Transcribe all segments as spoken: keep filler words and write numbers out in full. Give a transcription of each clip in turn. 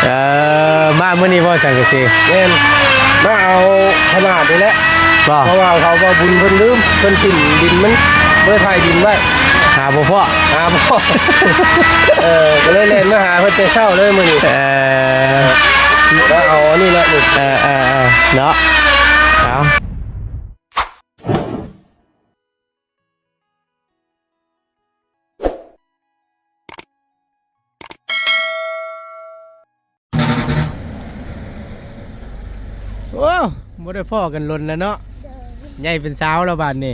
เออ มามื้อนี้บ่สังกะสี แม่น มาเอาขนาดนี่แหละ บ่ เพราะว่าเขาว่าบุญเพิ่นลืม เพิ่นถิ่มดินมัน เมื่อถ่ายดินไว้ หาบ่พ้อ หาบ่พ้อ เออ ก็เลยแล่นมาหาเพิ่นแต่เช้าเลยมื้อนี้ เออ มาเอาอันนี้แหละนี่ เออ เออ เออ เนาะ เอา โอ้ บ่ได้พ้อกันโดนแล้วเนาะ โดย ใหญ่เป็นสาวแล้วบาดนี้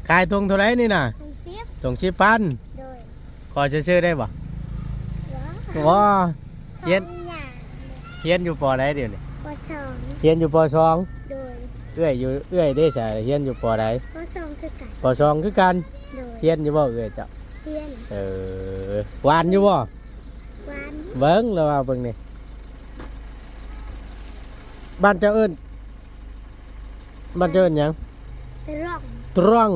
ขายถุงเท่าไหร่นี่น่ะ ถุงสิบ ถุงสิบพัน โดย ขอชื่อๆได้บ่ ว้า ว้า เฮียน สองอย่าง เฮียนอยู่ ป.ใดเดี๋ยวนี้ ป.สอง เฮียนอยู่ ป.สอง โดย เอื้อยอยู่ เอื้อยเด้ซะ เฮียนอยู่ ป.ใด ป.สอง คือกัน ป.สอง คือกัน โดย เฮียนอยู่บ่เอื้อยเจ้า เฮียน เออ หวานอยู่บ่ หวาน เบิ่งแล้วว่าเบิ่งนี่ บ้านเจ้าเอิ้น บ้านเจ้าเอิ้นหยัง ตร่อง ตร่อง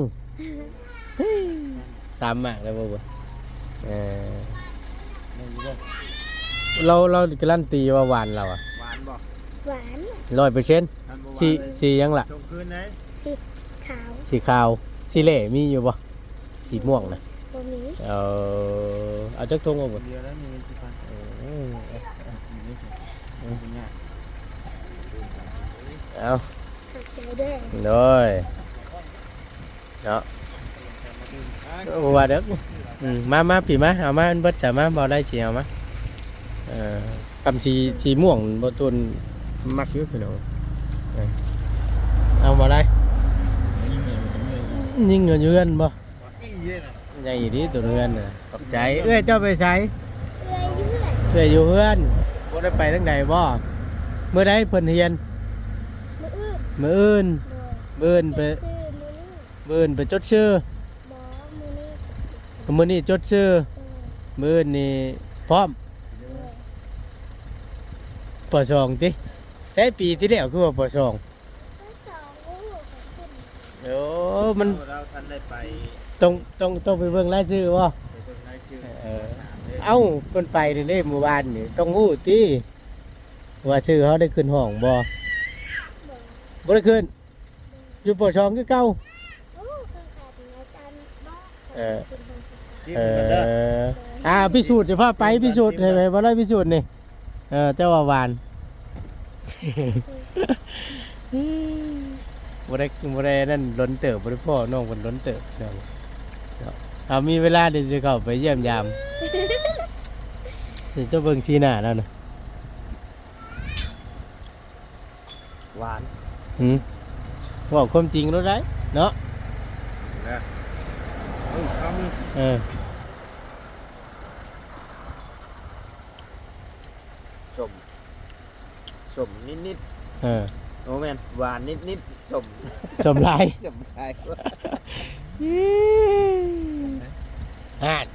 สามหมากแล้วบ่บ่ เออ เรา เราการันตีว่าหวานแล้วอะ หวานบ่ หวาน ร้อยเปอร์เซ็นต์ ท่านบ่หวาน สี เลย สีหยังล่ะ ส่งคืนไหน สีขาว สีขาว สีเหล่มีอยู่บ่ สีม่วงนะ บ่มี เออ เอาจักถุงเอาบ่ เดียวแล้วมีเงินสิบพัน เออ อยู่ในถุง อืม เป็นไง เอา ขอบใจเด้อ โดย เนาะ โอ้ ว่าเด้อ อืม มา มา พี่มา เอามา มันเบิดจ้ะ มา บ่ได้สิเอามา เอ่อ กำสี สีม่วง บ่ตูนมักอยู่พี่น้อง เออ เอาบ่ได้ ยิงเงินอยู่เฮือนบ่ ใหญ่ดีตัวเฮือนน่ะ ขอบใจ เอื้อยเจ้าไปไส เอื้อยอยู่เฮือน เอื้อยอยู่เฮือน บ่ได้ไปทางใดบ่ มื้อใดเพิ่นเฮียน มื้ออื่น มื้ออื่น โดย มื้ออื่นไป คือมื้อนี้ มื้ออื่นไปจดชื่อ บ่ มื้อนี้ มื้อนี้จดชื่อ เออ มื้ออื่นนี่พร้อม โดย ป.สอง ติ ใช่ปีที่แล้วคือว่า ป.สอง ป.สอง โอ้ โอ้ มัน เรา เราทันได้ไป ต้อง ต้อง ต้องไปเบิ่งรายชื่อบ่ ไปเบิ่งรายชื่อ เออ ถามเลย เอ้า เพิ่นไปนี่เด้ หมู่บ้านนี่ ต้องฮู้ติ ว่าชื่อเฮาได้ขึ้นห้องบ่ บ่ บ่ได้ขึ้น อยู่ ป.สอง คือเก่า โอ้ เพิ่นขายเป็นอาจารย์บ่ เออ เป็นห้องศึกษา ชิม เอ กันเด้อ อ อ่า พิสูจน์ จะพาไปพิสูจน์ ให้ ให้บ่ได้พิสูจน์นี่ เออ เจ้าว่าหวาน บ่ได้ บ่ได้นั่น โดนเติบ บ่ได้พ้อน้องเพิ่น โดนเติบ เนาะ เอามีเวลาเดี๋ยวสิเข้าไปเยี่ยมยาม เดี๋ยวจะเบิ่งสีหน้าแล้วนะ หวาน หืม เว้าความจริงโลดได้เนาะ นะ เอ้ย เอามือ เออ ส้ม ส้มนิดๆ เออ โอ้แม่น หวานนิดๆ ส้ม ส้มหลาย ส้มหลาย ฮาด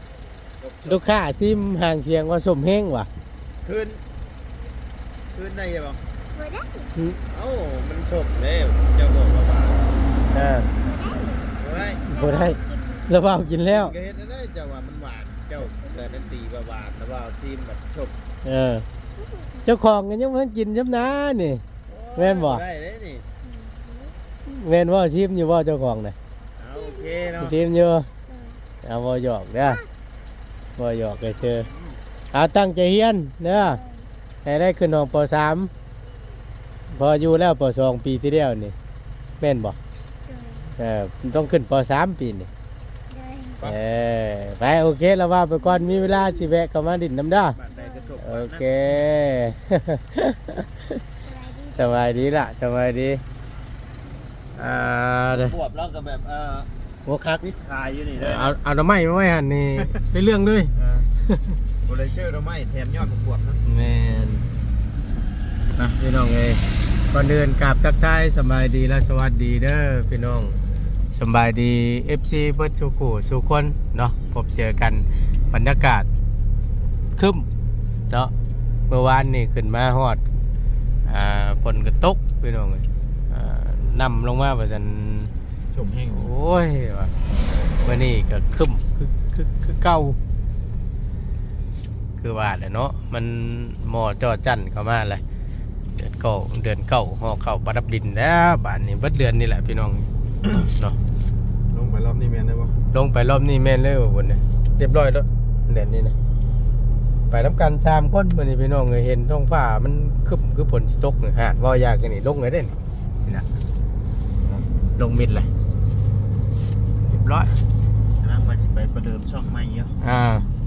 ลูกค้าซิมหางเสียงว่าส้มแฮงว่ะ คืน คืนได้บ่ บ่ได้ อืม เอ้า มันส้มเด้ เจ้าบอกว่าหวาน เออ บ่ได้ บ่ได้ บ่ได้ แล้วเว้ากินแล้ว ก็เฮ็ดได้ เจ้าว่ามันหวาน เจ้าการันตีว่าหวาน แล้วว่าซิมแบบส้ม เออ เจ้าของก็ยังบ่ทันกินซ้ำนะนี่ โอ้ย แม่นบ่ บ่ได้เด้นี่ แม่นบ่ ซิมอยู่บ่เจ้าของน่ะ เอา โอเคเนาะ ซิมอยู่ เอา บ่หยอกเด้อ บ่หยอกซื่อๆ เอา ตั้งใจเรียนเด้อ ให้ได้ขึ้นห้อง ป.สาม พออยู่แล้ว ป.สอง ปีที่แล้วนี่ แม่นบ่ เออ ต้องขึ้น ป.สาม ปีนี่ เออ ไป โอเค แล้วว่าไปก่อน มีเวลาสิแวะเข้ามาดินนำเด้อ บ้านใดก็จบ โอเค สบายดีล่ะ สบายดี อ่า เด้อ บวบแล้วก็แบบ เอ่อ หัวคัก ปิดขายอยู่นี่เลย เอา เอาหน่อไม้มาไว้หั่นนี่ ได้เรื่องเลย เออ บ่ได้ซื้อหน่อไม้แถมยอดมะกรูดนะ แม่น นะพี่น้องเอ้ย ก่อนอื่นกราบทักทายสบายดีและสวัสดีเด้อพี่น้อง สบายดี เอฟซี เบิดสู่คู่สู่คนเนาะ พบเจอกัน บรรยากาศครึ้มเนาะ เมื่อวานนี่ขึ้นมาฮอด อ่า ฝนก็ตกพี่น้องเอ้ย อ่า น้ำลงมาว่าซั่น ส้มแฮง โอ้ย ว่ะ มื้อนี้ก็ครึ้มคือ คือ คือเก่า ค คือว่าแหละเนาะ มันหม้อจอจั่นเข้ามาแหละ เดือนเก้า เดือนเก้า ห่อข้าวประดับดินแล้ว บาดนี้เบิดเดือนนี่แหละพี่น้องเนาะ ลงไปรอบนี้แม่นได้บ่ ลงไปรอบนี้แม่นเลยว่าบุญเนี่ย เรียบร้อยแล้ว เดือนนี้นะ ไปนำกันสามคนมื้อนี้พี่น้องเอ้ย เห็นท้องฟ้ามันครึ้มคือฝนสิตกนี่ หาดเว้ายากกันนี่ ลงเลยเด้นี่ นี่นะ ลงมิดเลย เรียบร้อย กำลังว่าสิไปประเดิมช่องใหม่อยู่ อ่า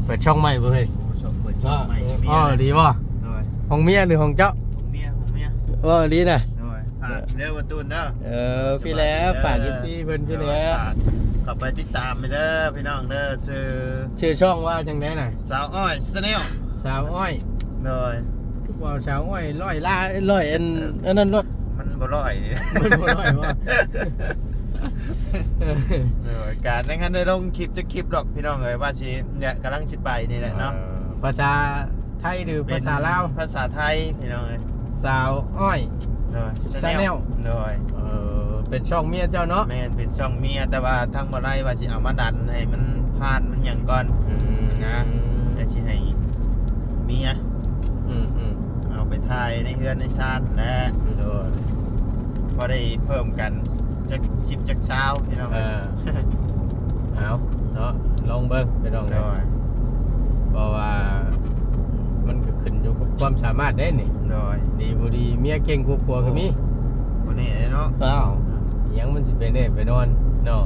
เปิดช่องใหม่บ่เฮ้ย โอ้ ช่อง เปิดช่องใหม่ เออ มี อ๋อ อะไร ดีบ่ โดย ของเมียหรือของเจ้า ของเมีย ของเมีย เออ ดีนะ โดย ฝากเด้อว่าตูนเด้อ เออ พี่แหละ สบายดีเด้อ ฝาก เอฟซี เพิ่นพี่แหละ โดย ฝากเข้าไปติดตามไปเด้อพี่น้องเด้อ ชื่อ ชื่อช่องว่าจังไดน่ะ สาวอ้อย Channel สาวอ้อย โดย คือว่าสาวอ้อยร้อยล้าน ร้อยอัน เออ อันนั้นรถ มันบ่ร้อยนี่ มันบ่ร้อยบ่ เออ เออ การในงานได้ลงคลิปจักคลิปดอกพี่น้องเอ้ย ว่าสิเนี่ยกำลังสิไปนี่แหละเนาะ เออ ภาษาไทยหรือ เป็น ภาษาลาว ภาษาไทยพี่น้องเอ้ย สาวอ้อย โดย Channel Channel โดย เออ เป็นช่องเมียเจ้าเนาะ แม่น เป็นช่องเมีย แต่ว่าทางบ่ไล่ว่าสิเอามาดันให้มันผ่านมันหยังก่อน อืม นะ แต่สิให้เมีย อืม อืม เอาไปถ่ายในเฮือนในซานแหละ โดย พอได้เพิ่มกันจักสิบจักซาวพี่น้อง เออ เอาเนาะ ลองเบิ่งพี่น้อง โดย เพราะว่ามันก็ขึ้นอยู่กับความสามารถเด้นี่ โดย ดีบ่ดี เมียเก่งกว่าผัวก็มี บ่แน่เนาะ อ้าว อิหยังมันสิไปแน่ไปนอนเนาะ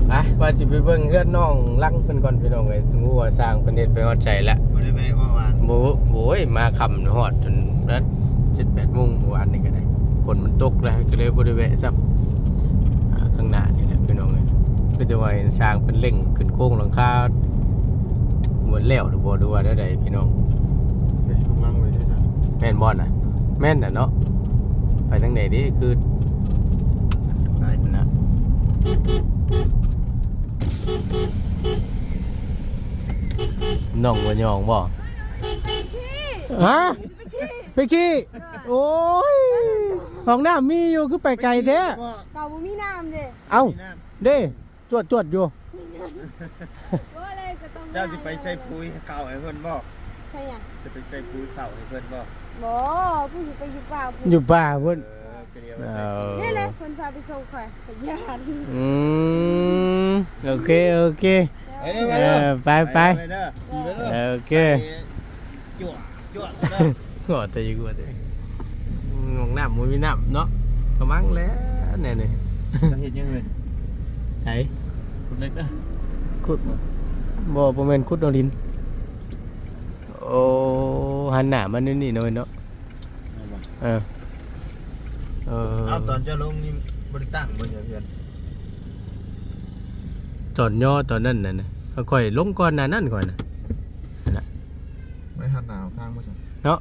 ไป ว่าสิไปเบิ่งเฮือนน้องหลังเพิ่นก่อนพี่น้องเอ้ย ฮู้ว่าสร้างเพิ่นเฮ็ดไปฮอดไสละ บ่ได้แวะเมื่อวาน บ่ โอ้ย มาค่ำฮอดจนนั้น เจ็ดแปดโมงเมื่อวานนี่ก็ได้ ฝนมันตกแล้ว ก็เลยบ่ได้แวะซ้ำ อ่า ข้างหน้านี่แหละพี่น้องเอ้ย ก็จะว่าสร้างเพิ่นเร่งขึ้นโครงหลังคา หมดแล้วหรือบ่ หรือว่าแนวใดพี่น้อง เฮ้ย ข้างล่างไว้ใช่ไหม แม่นบ่น่ะ แม่นน่ะเนาะ ไปทางไหนดิ คือ ไปนะ น้องบ่ยองบ่ ฮะ ไปขี้ โอ้ย ห้องน้ำมีอยู่ คือไปไกลแท้ ก็บ่มีน้ำเด้ เอ้า เด้ จวดจวดอยู่ บ่เลยก็ต้อง เจ้าสิไปใส่ปุ๋ยให้เข้าให้เพิ่นบ่ ใช่หยัง จะไปใส่ปุ๋ยเข้าให้เพิ่นบ่ บ่ ผู้สิไปอยู่ป่าพุ้น อยู่ป่าพุ้น เออ ก็เรียกว่าใส่ปุ๋ย เออ นี่แหละเพิ่นพาไปส่งข่อย ก็ย่าน อืม โอเค โอเค ไปเด้อ ไปเด้อ เออ ไป ไป ไปเด้อ เออ โอเค ไปเด้อ จั่ว จั่ว จั่ว ก็แต่อยู่ก็แต่ ห้องน้ำบ่มีน้ำเนาะ กะมังแล้วแนวนี้ จะเฮ็ดหยังเลย ไส ขุดเหล็กเด้อ ขุด บ่ บ่แม่นขุดเอาดิน โอ้ หันหน้ามานี่นี่หน่อยเนาะ เอาบ่ เออ เออ เอาตอนเจ้าลงนี่บ่ได้ตั้งบ่เจ้าเพื่อน ตอนย่อตอนนั้นน่ะนะ ค่อยลงก่อนหน้านั้นก่อนน่ะ นั่นน่ะ ไม่หันหน้าออกทางบ่ซั่น เนาะ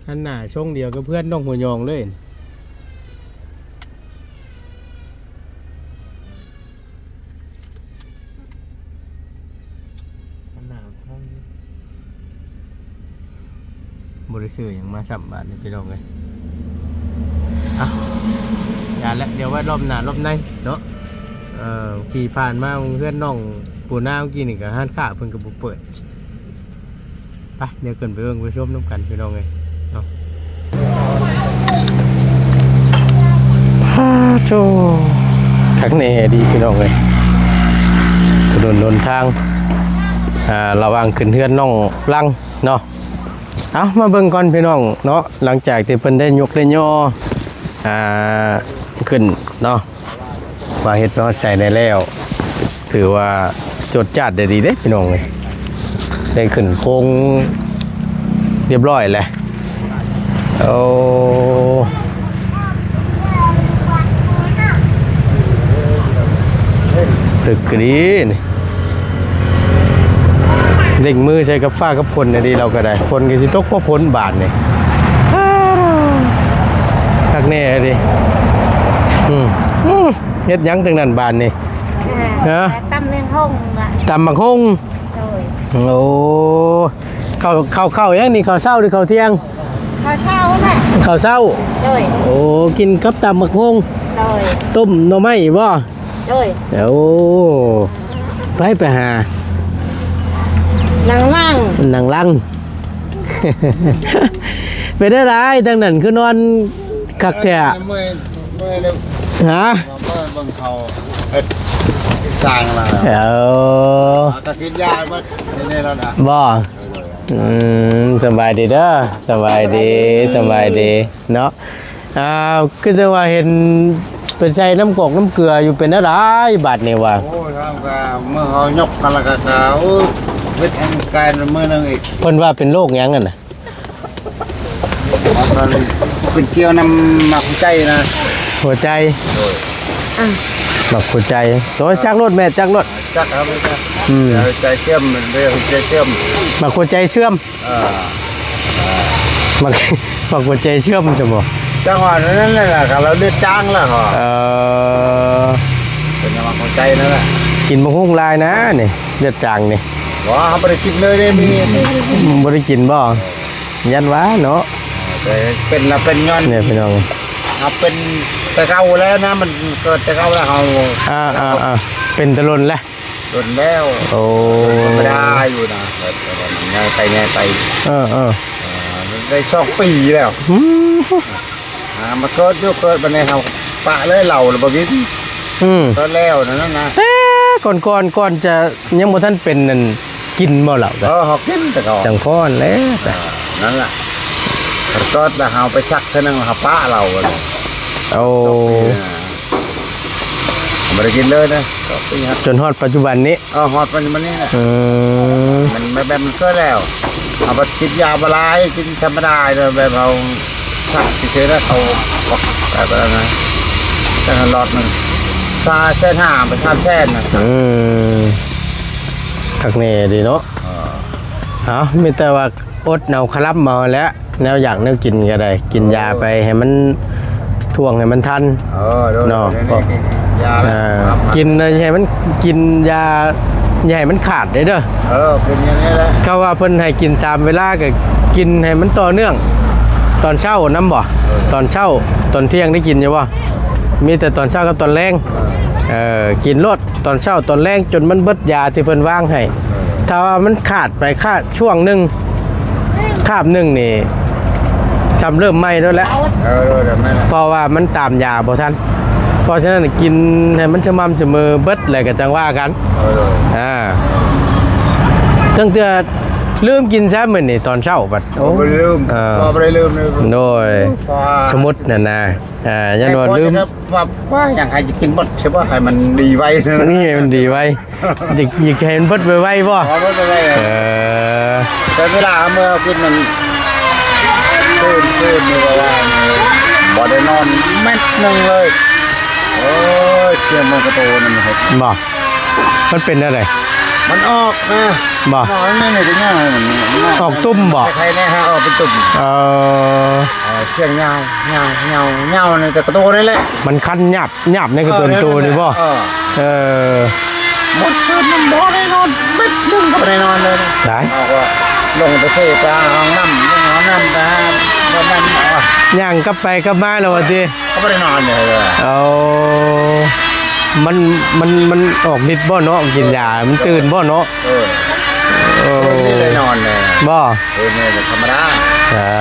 หันหน้าช่องเดียวกับเพื่อนน้องหัวยองเลย หันหน้าออกทาง บ่ได้ซื้อหยังมาซ้ำบาดนี้พี่น้องเอ้ย อ่ะ อย่าละ เดี๋ยวไว้รอบหน้ารอบในเนาะ เอ่อ ขี่ผ่านมาเฮือนน้องปูนาเมื่อกี้นี่ก็ร้านค้าเพิ่นก็บ่เปิด ไป เดี๋ยวขึ้นไปเบิ่งไปชมนำกันพี่น้องเอ้ยเนาะ พาโธ่ คักแน่ดีพี่น้องเอ้ย ถนนหนทาง อ่า ระหว่างขึ้นเฮือนน้องลังเนาะ เอามาเบิ่งก่อนพี่น้องเนาะ หลังจากที่เพิ่นได้ยกได้ย่อ อ่า ขึ้นเนาะ ว่าเฮ็ดฮอดไสได้แล้ว ถือว่าจวดจ้าดได้ดีเด้พี่น้องเอ้ย ได้ขึ้นโครงเรียบร้อยแล้ว โอ้ ตึกก็ดีนี่ เร่งมือใส่กับฟ้ากับฝนน่ะดี เราก็ได้ ฝนก็สิตกเพราะฝนบาดนี่ คักแน่ดิ อืม อืม เฮ็ดหยังตึงนั้นบาดนี่ เออ ฮะ ตำแมงฮงอะ ตำบักฮง โดย โอ้ ข้าว ข้าว ข้าวหยังนี่ ข้าวเช้าหรือข้าวเที่ยง ข้าวเช้าแหละ ข้าวเช้า โดย โอ้ กินกับตำบักฮง โดย ต้มหน่อไม้บ่ โดย โอ้ ไป ไปหา นั่งล่าง นั่งล่าง เป็นอะไรทางนั้นคือนอนคักแท้ เมื่อยเมื่อยเลย ฮะ เมื่อยเบิ่งเขาเอ็ดสร้างมาแล้ว เออ เอาตะกินยาเบิดนี่แล้วนะ บ่ อืม สบายดีเด้อ สบายดี สบายดี เนาะ อ่า คือจังว่าเห็นเป็นใส่น้ำกอกน้ำเกลืออยู่เป็นอะไรบาดนี่วะ โอ้ย ครับ ก็เมื่อเขายกกันแล้วก็ ก็ โอ้ย เฮ็ดให้มันกลายเป็นมื้อหนึ่งอีก เพิ่นว่าเป็นโรคหยังกันน่ะ มันก็เลยเป็นเกี่ยวนำหมากหัวใจนะ หัวใจ โดย หมากหัวใจ โอ้ย จักรถแม่ จักรถ จักครับ จัก อืม หัวใจเสื่อม มันเรียกหัวใจเสื่อม หมากหัวใจเสื่อม อ่า หมาก หมากหัวใจเสื่อมใช่บ่ จังหวะนั้นแหละ ก็เราเลือดจางแล้วเหรอ เออ เป็นหมากหัวใจนั่นแหละ กินมะฮุ่งลายนะนี่ เลือดจางนี่ ว่าเขาบ่ได้กินเลยเด้ มี บ่ได้กินบ่ ยันว่าเนาะ แต่เป็นละเป็นย้อน เนี่ยพี่น้อง เอาเป็นแต่เก่าแล้วนะ มันเกิดแต่เก่าแล้วเขา อ่า อ่า อ่า เป็นแต่ล้นแล้ว ล้นแล้ว โอ้ ธรรมดาอยู่นะ แบบ แบบ แบบ ง่ายไป ง่ายไป เออ เออ อ่า ได้สองปีแล้ว อืม อ่า มาเกิดอยู่ เกิดมาในเฮา ปะเลยเหล้าแล้วบ่กิน อืม เกิดแล้วนั่นน่ะ แต่ก่อนก่อน ก่อนจะยังบ่ทันเป็นนั่น กินบ่เหล้า เออ เขากินแต่ก่อน จังก่อนแหละ อ่า นั่นล่ะ เกิดแล้วเฮาไปสักเทื่อนึง เฮาปะเหล้าเลย โอ้ อ่า บ่ได้กินเลยนะ สองปีครับ จนฮอดปัจจุบันนี้ เออ ฮอดปัจจุบันนี้แหละ อืม มัน มันแบบมันเกิดแล้ว เอาไปกินยาบ่หลาย กินธรรมดาเลย แบบเอาสักเฉยๆแล้วเขาบอกแบบนั้นนะ แต่ละหลอดหนึ่ง สามแสนห้าไป สามแสนนะ อืม คักแน่ดีเนาะ เออ เอา มีแต่ว่าอดเอาคลำเอาแหละ แนวอยากแนวกินก็ได้ กินยาไปให้มันท่วงให้มันทัน เออ โดย เนาะ เดี๋ยวนี้กินยาแล้ว อ่า ครับ กินเลยให้มัน กินยา อย่าให้มันขาดเด้อ เออ กินอย่างนี้แหละ เขาว่าเพิ่นให้กินสามเวลา ก็กินให้มันต่อเนื่อง ตอนเช้านำบ่ เออ ตอนเช้า ตอนเที่ยงได้กินอยู่บ่ มีแต่ตอนเช้ากับตอนแลง เออ เออ กินโลด ตอนเช้าตอนแลงจนมันเบิดยาที่เพิ่นวางให้ เออ ถ้าว่ามันขาดไปคาบช่วงหนึ่ง คาบหนึ่งนี่ ซ้ำเริ่มใหม่แล้วแหละ เออ เออ แบบนั้นแหละ เพราะว่ามันตามยาบ่ทัน เพราะฉะนั้นกินให้มันสม่ำเสมอเบิดแล้วก็จังว่ากัน เออ อ่า ตั้งแต่ลืมกินซะมื้อนี้ตอนเช้าบัด โอ้ บ่ได้ลืม เออ บ่ได้ลืมเลย โดย เพราะว่า สมมุตินั่นนะ อ่า ยันว่าลืม แต่ก่อนจะว่า ว่าอยากให้กินหมดใช่ปะ ให้มันดีไว นี่มันดีไว อยาก อยากให้มันเบิดไวๆบ่ เอาเบิดไวๆ เออ แต่เวลาเมื่อกินมัน คืน คืนนี่ก็ว่า บ่ได้นอนเม็ดหนึ่งเลย โอ้ย เสียงมันกระโตนั่นนะครับ บ่ มันเป็นอะไร มันออกนะ บ่ ออกนั่นนี่ก็ง่ายมัน ออกตุ่มบ่ ใครๆเนี่ยฮะ ออกเป็นตุ่ม เออ เออ เสียงยาว ยาว ยาว ยาวนี่แต่กระโตนี่แหละ มันคันหยาบ หยาบในกระโตน เออ ตัวนี่บ่ เออ เออ หมดคืนมันบ่ได้นอน เม็ดหนึ่งก็บ่ได้นอนเลย ได้ เอาก็ลงไปเทไปห้องน้ำ ลงห้องน้ำไปหาห้องน้ำ เอา ย่างกลับไปกลับมาแล้วว่าติ ก็บ่ได้นอนเลย เอา มัน มัน มันออกฤทธิ์บ่เนาะ กินยา มันตื่นบ่เนาะ เออ เออ ไม่ได้นอนเลย บ่ เออ เนี่ยธรรมดา ใช่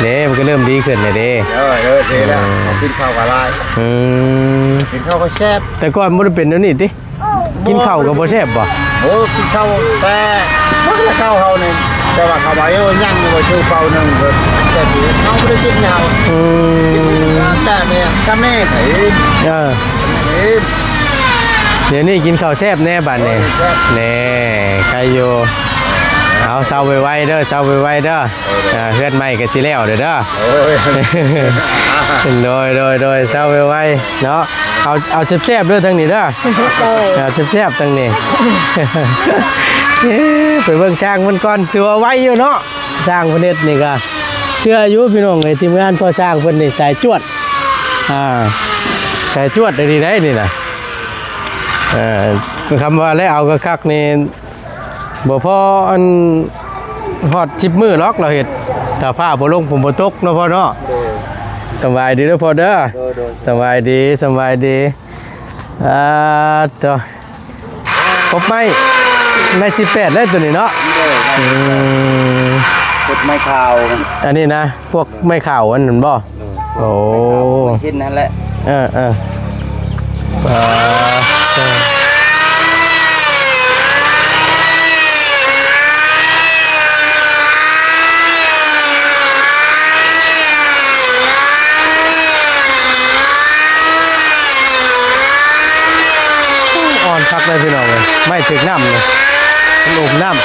เนี่ยมันก็เริ่มดีขึ้นเลยเด้ เออ เออ ดีแล้ว อืม กินข้าวก็หลาย อืม กินข้าวก็แซ่บ แต่ก่อนบ่ได้เป็นแนวนี้ติ กินข้าวก็บ่แซ่บบ่ โอ้ กินข้าวแต่บ่ได้ข้าวเฮานี่ แต่ว่าเขาว่า โอ้ ยังบ่ซื้อเป่าหนึ่งก็แซ่บอยู่ เฮาบ่ได้กินยา อืม แต่เนี่ย ซะแม่ไผ เออ เอ้ย เดี๋ยวนี้กินข้าวแซ่บแน่บัดนี้ โอ้ย แซ่บ แน่ ใครอยู่ เอาเซาไวๆเด้อ เซาไวๆเด้อ เออ อ่า เฮือนใหม่ก็สิแล้วเด้อ เด้อ โอ้ย โดย โดย โดย เซาไวๆเนาะ เอา เอาแซ่บๆเด้อทางนี้เด้อ โดย เอาแซ่บๆทางนี้ เอ้ย ไปเบิ่งช่างมันก่อน ถือว่าไวอยู่เนาะ ช่างเพิ่นเฮ็ดนี่ก็เชื่ออยู่พี่น้องเอ้ย ทีมงานพ่อช่างเพิ่นนี่สายจวด อ่า สายจวดดีได้นี่นะ เอ่อ คำว่าแล้วเอาคักๆนี่ บ่พออันฮอดสิบมื้อหรอกเราเฮ็ด ถ้าฟ้าบ่ลงฝนบ่ตกเนาะพ่อเนาะ โดย สำบายดีเด้อพ่อเด้อ โดย โดย สำบายดี สำบายดี อ่า โถ่ กบไม้ ไม้สิบแปดได้ตัวนี้เนาะ โดย อืม ขุดไม้ขาว อันนี้นะ พวกไม้ขาวอันนั้นบ่ โอ้ ไม้ขาว ไม้ชิ้นนั่นแหละ เออ เออ เออ เออ อ่อนคักเลยพี่น้องเลย ไม้ถืกน้ำเลย มันอบน้ำ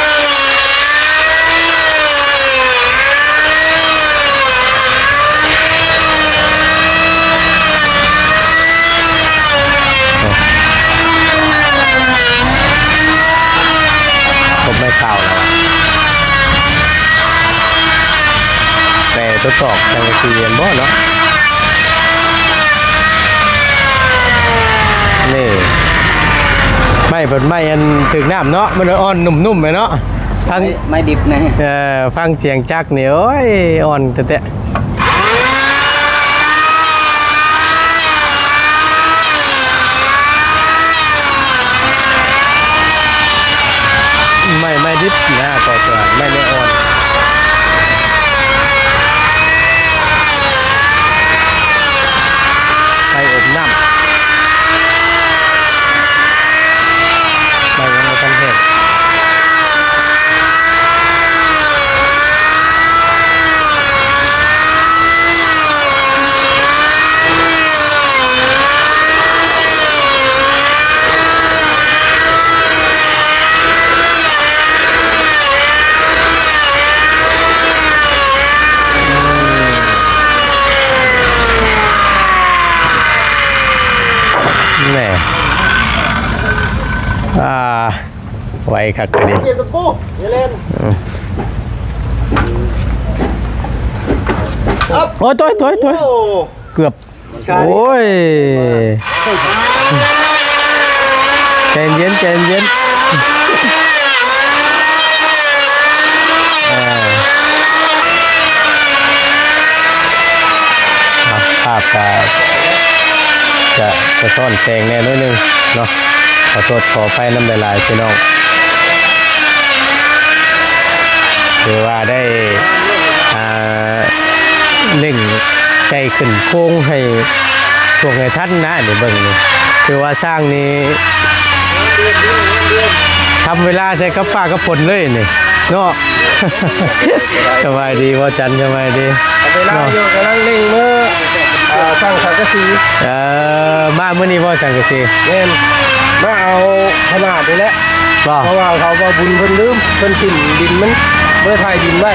ผมไม่เข้าแล้วอะ แต่ทดสอบทางกระเทียมบ่เนาะ นี่ ไม้เพิ่นไม้อันถืกน้ำเนาะ มันอ่อนนุ่มๆไปเนาะ ฟัง ไม้ ไม้ดิบนะ เออ ฟังเสียงจักรนี่ โอ้ย อ่อนแต๊ะๆ ไม้ ไม้ดิบนะ ก็จะไม้ ไม้อ่อน ไม้อบน้ำ ไม้ยังบ่ทันแห้ง แหม อ่า ไวคักกะดี เกียร์ตะปู อย่าเล่น อืม ครับ โอ้ย โตย โตย โตย โอ้ เกือบ ใช่ โอ้ย ใจเย็น ใจเย็น อ่า อ่ะ ภาพก็จะสะท้อนแสงแน่น้อยหนึ่งเนาะ ขอโทษขออภัยนำหลายๆ พี่น้อง ถือว่าได้ อ่า เร่งใจขึ้นโค้งให้พวกให้ทันนะ นี่เบิ่งนี่ ถือว่าช่างนี่ทำเวลาใส่กับฟ้ากับฝนเลยนี่ เนาะ สบายดีพ่อจันทร์ สบายดี เวลา เนาะ อยู่กำลังเร่งมือ อ่า สร้างสังกะสี เออ มามื้อนี้บ่สังกะสี แม่น มาเอาขนาดนี่แหละ บ่ เพราะว่าเขาว่าบุญเพิ่นลืม เพิ่นถิ่มดินมัน เบอร์ถ่ายดินไว้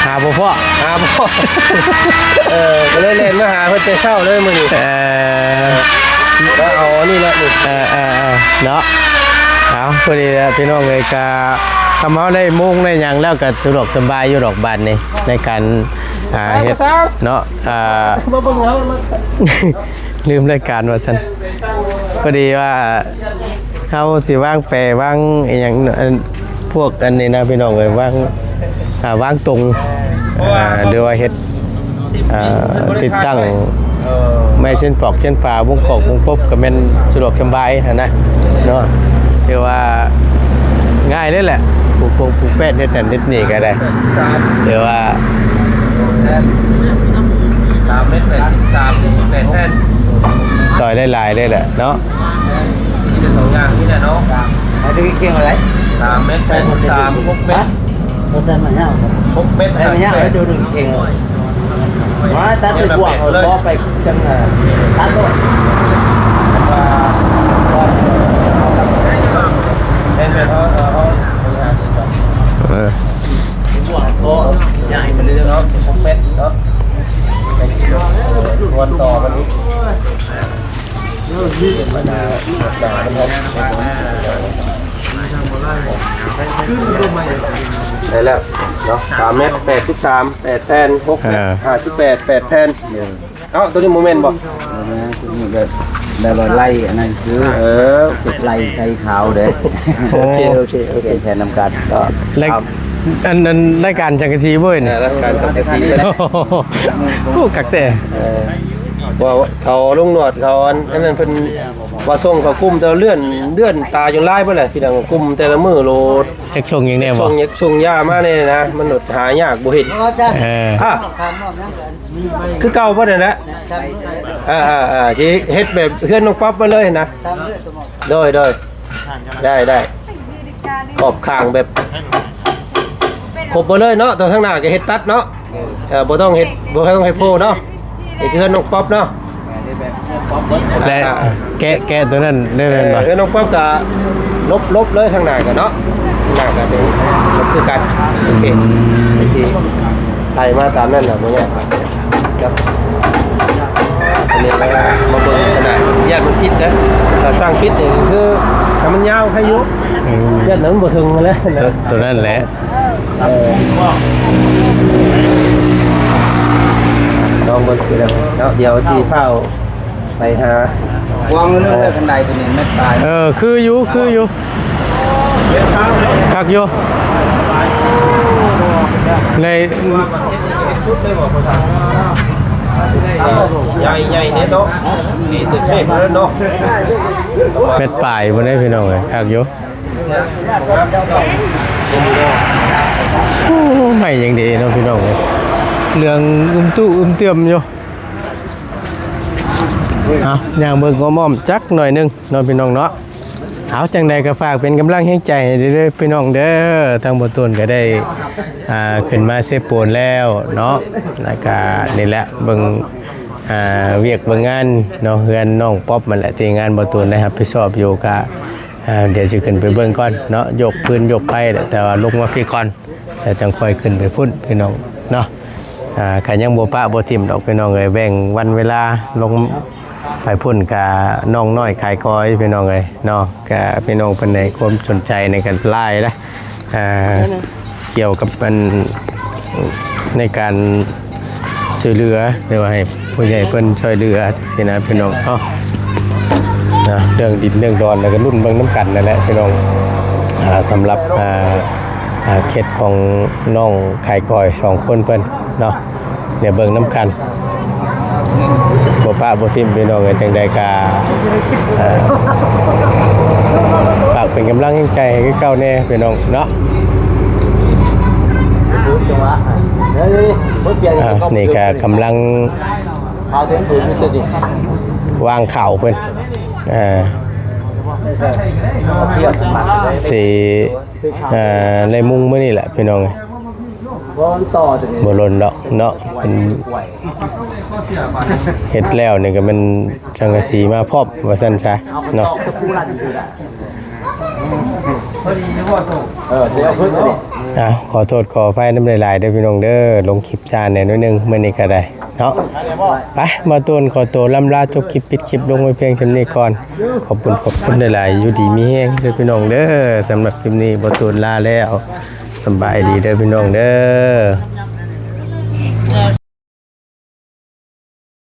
หาบ่พ้อ หาบ่พ้อ เออ ก็เลยแล่นมาหาเพิ่นแต่เช้าเลยมื้อนี้ เออ ก็เอาอันนี้แหละนี่ เออ เออ เออ เนาะ เอา พอดีแล้วพี่น้องเอ้ย ก็ คำเฮาได้มุงได้หยังแล้วก็สะดวกสบายอยู่ดอกบาดนี่ ในการ อ่า เฮ็ด เนาะ อ่า มาเบิ่งแล้ว ลืมรายการว่าซั่น พอดีว่าเฮาสิวางแปวางอีหยัง อัน พวกอันนี้นะพี่น้องเอ้ย วาง อ่า วางตรง อ่า หรือว่าเฮ็ด อ่า ติดตั้ง ไม้เส้นปอกเส้นปาวงกอกวงกบก็แม่นสะดวกสบายหั้นนะ เนาะ ถือว่าง่ายเลยแหละ ปลูกปงปลูกแป้นเฮ็ดนั่นเฮ็ดนี่ก็ได้ ถือว่า สามเมตรแปดสิบสาม แปดแท่น ซอยได้หลายเลยแหละเนาะ มีแต่สองอย่างนี่แหละเนาะ เอาตัวเคียงอะไร สามเมตรแปดสิบสาม หกเมตร ฮะ บ่ใส่ไม้ยาวบ่ หกเมตร ใส่ไม้ยาว ห้าสิบแปด ให้ตัวหนึ่งเคียงเลย ว่าตัดไปบวกเอาบ่ไปจังเลย ตัดโลด เป็นแบบเอา เอา เอา เออ บวกก็ใหญ่ไปเลยเนาะ หกเมตรเนาะ วันต่อวันนี้ ได้แล้วเนาะ สามเมตรแปดสิบสาม แปดแท่น หกเมตร อ่า ห้าสิบแปด แปดแท่น เอ้า ตัวนี้โมเมนต์บ่ เออ ตัวนี้แบบ แบบว่าไล่อันนั้นคือ เออ เก็บไล่ใส่ขาวเด้อ โอเค โอเค โอเค เปลี่ยนแทนนำกันก็ และ ครับ อันนั้นรายการจังกะซีเว้ย เออ รายการจังกะซี โอ้ คักแต่ เออ ว่าเขาลุงหนวดเขาอันอันนั้นเพิ่นว่าส่งเขากลุ่มแต่ละเดือนเดือนตาจนลายเบิดแหละพี่น้องกลุ่มแต่ละมื้อโลด จักส่งหยังแน่บ่ ส่งยาส่งยามาเนี่ยนะมันหนดหายากบ่เห็น เออ อ่ะคือเก่าบ่เนี่ยนะอ่าอ่าอ่าสิเฮ็ดแบบเฮือนน้องป๊อปมาเลยนะโดยโดยได้ได้ขอบข้างแบบครบไปเลยเนาะตอนข้างหน้าก็เฮ็ดตัดเนาะเออบ่ต้องเฮ็ดบ่ต้องให้โพเนาะนี่คือเฮือนน้องป๊อปเนาะ และแกะแกะตัวนั้นได้แม่นบ่ เออน้องป๊อปก็ลบลบเลยทางหน้ากันเนาะทางหน้าก็เป็นลบคือกันโอเคไอซีไล่มาตามนั่นน่ะบ่ยากครับอันนี้ก็มาเบิ่งขนาดย่านมันผิดนะถ้าสร้างผิดนี่คือถ้ามันยาวใครอยู่ อืม ย่านนั้นบ่ถึงแล้ว ตัว นะ ตัวนั้นแหละ เออลองเบิ่งคือแล้วเนาะเดี๋ยวสิพาไปหา วางเรื่องเรื่องคันไดตัวนี้ไม่ตาย เออคืออยู่คืออยู่คักอยู่ใน ใหญ่ใหญ่เนี่ยเนาะนี่ตึกเสพแล้วเนาะ เม็ดปลายบ่ได้พี่น้องเอ้ยคักอยู่โอ้ใหม่ยังดีเนาะพี่น้องเอ้ยเหลืองอึมตู้อึมเตื้อมอยู่เอาย่างเบิ่งก็ม่อมจักหน่อยหนึงเนาะพี่น้องเนาะ เอาจังใดก็ฝากเป็นกำลังแรงใจให้เด้อพี่น้องเด้อทางบ่ตูนก็ได้อ่าขึ้นมาเซโปนแล้วเนาะแล้วก็นี่แหละเบิ่งอ่าเวียกเบิ่งงานเนาะเฮือนน้องป๊อปมันแหละที่งานบ่ตูนได้รับผิดชอบอยู่ก็อ่าเดี๋ยวสิขึ้นไปเบิ่งก่อนเนาะยกพื้นยกไฟแหละแต่ว่าลงมาพีก่อนแล้วจังค่อยขึ้นไปพุ้นพี่น้องเนาะอ่าก็ยังบ่ปะบ่ถิ่มดอกพี่น้องเอ้ยแบ่งวันเวลาลง ไปพุ้นกะน้องน้อยขายกอยพี่น้องเอ้ยเนาะกะพี่น้องเพิ่นให้ความสนใจในการไล่ละอ่าเกี่ยวกับอันในการช่วยเหลือหรือว่าให้ผู้ใหญ่เพิ่นช่วยเหลือสินะพี่น้องเนาะนะเรื่องดินเรื่องดอนแล้วก็รุ่นเบิ่งน้ำกันนั่นแหละพี่น้องอ่าสำหรับอ่าอ่าเคสของน้องขายกอยสองคนเพิ่นเนาะ เดี๋ยวเบิ่งน้ำกันบ่ปะบ่ถิ่มพี่น้องเอ้ยจังใดกะเอ่อฝากเป็นกำลังใจให้คือเก่าแน่พี่น้องเนาะอ่านี่ก็กำลังวางข่าวเพิ่นอ่าสิเอ่อในมุงมื้อนี่แหละพี่น้องเอ้ย บ่หล่นดอกเนาะเป็นเฮ็ดแล้วนี่ก็เป็นสังกะสีมาพร้อมว่าซั่นซะเนาะ เออเดี๋ยวพึ่งเลย อ่ะขอโทษขออภัยนำหลายๆเด้อพี่น้องเด้อลงคลิปช้าแหน่หน่อยหนึงมื้อนี้ก็ได้เนาะไปมาตูนขอตัวล่ำลาจบคลิปปิดคลิปลงไว้เพียงส่ำนี้ก่อนขอบคุณขอบคุณหลายๆอยู่ดีมีแฮงเด้อพี่น้องเด้อสำหรับคลิปนี้บ่ตูนลาแล้วสำบายดีเด้อพี่น้องเด้อ